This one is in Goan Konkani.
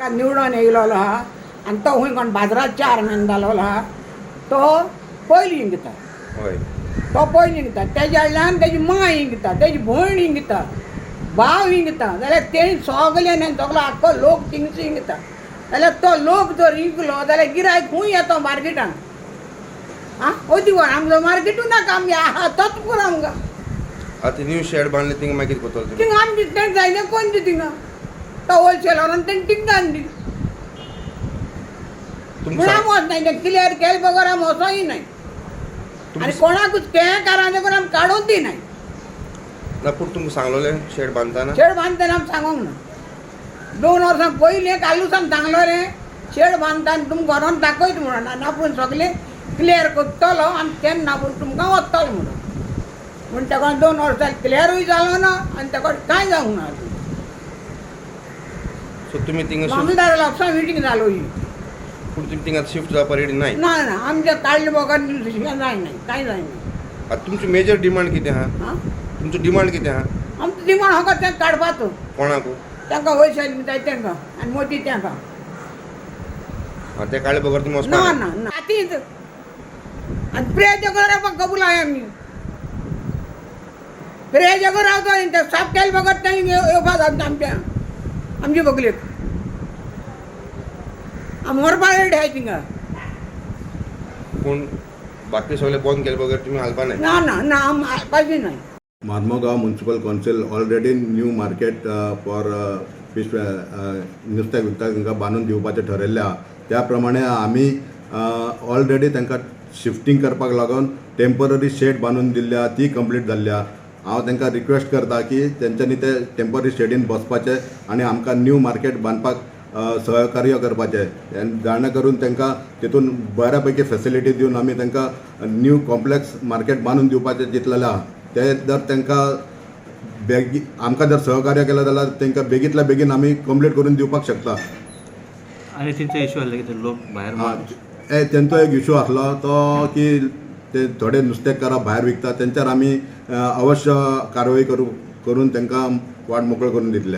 निवडून येयलोलो आहा आनी तो खूंय कोण बाजारात चेअरमॅन जालोलो आहा, तो पयलीं इंगता. तो पयलीं इंगता, तेज्या कडल्यान तेजी मां इंगता, तेजी भयण इंगता, भाव इंगता, जाल्यार ते सगळे न्ही, सगलो आख्खो लोक थिंगसो इंगता. जाल्यार तो लोक जर इंकलो जाल्यार गिरायक खूंय येता मार्केटान? आं, ओदी आमचो मार्केटूय नाका, आमगे आहा तोच पुरो आमकां. आतां न्यू शेड बांदले, थिंगा मागीर कितें करतले तुमी? थिंगा आमी तें जायना कोण दी थिंगा, तो होलसेलरान तेणें थिंगा दी. तुमकां म्हणून आमी वचनाय, तें क्लियर केले बगर आमी वचोय नाय आनी कोणाकूच तें कारण करून आमी काडून दिनाय. ना, पूण तुमकां सांगलोलें शेड बांदतना? शेड बांदतना आमी सांगोंक ना. 2 वर्सां पयलीं कालूच आमी सांगलोलें, शेड बांदता आनी तुमकां व्हरोन दाखयत म्हणून, आनी आपूण सगळें क्लियर करतलो आनी तेन्ना आपूण तुमकां वतलो म्हणून. पूण ताका 2 वर्सां क्लियरूय जालो ना आनी ताका कांय जावंक ना. सो तुमी थिंगा शिफ्ट मामलेदारा लागसां मिटींग जालो ही. पूण तुमी थिंगा शिफ्ट जावपा रेडी नाय? ना ना, आमचें काडले बगर जायना, कांय जायना. आतां तुमची मेजर डिमांड कितें आहा? आं? तुमचो डिमांड कितें आहा? आमचो डिमांड हाका तें काडपाचो. कोणाकू? तांकां वयशे जाय तांकां आनी मोती तांकां. आं, ते काडले बगर तुमी ना. वचपा ना ना, तीच आनी प्रेयाच्या घरा कबूल आहे आमी. प्रेयाच्या घर रावतो आनी ते साफ केले बगर तें येवपा जाता आमच्या आमचे बगलेक. आमी मरपा रेडी आहाय थिंगा. पूण बाकी सगळे बंद केले बगर तुमी हालपा नाय? ना ना ना, आमी हालपाची न्हय. Marmagao Municipal Council already new market for fish, नुस्त्याक विकता तांकां बांदून दिवपाचें ठरयल्लें आहा. त्या प्रमाणे आमी ऑलरेडी तांकां शिफ्टींग करपाक लागून टेंपररी शेड बांदून दिल्ली आहा, ती कंप्लीट जाल्ली आहा. हांव तांकां रिक्वेस्ट करता की तेंच्यांनी ते टेंपररी शेडीन बसपाचें आनी आमकां न्यू मार्केट बांदपाक सहकार्य करपाचें आनी जाणा करून तांकां तितून बऱ्या पैकी फेसिलिटी दिवन आमी तांकां न्यू कॉम्प्लेक्स मार्केट बांदून दिवपाचें चिंतलेलें आहा. ते जर तांकां बेगी आमकां जर सहकार्य केलें जाल्यार तांकां बेगींतल्या बेगीन आमी कंप्लीट करून दिवपाक शकता. आनी तेंचो इशू आसलो की ते लोक भायर तेंचो एक इशू आसलो तो की ते थोडे नुस्तेकारां भायर विकता. तेंच्यार आमी अवश्य कारवाय करून तांकां वाट मोकळो करून दितले.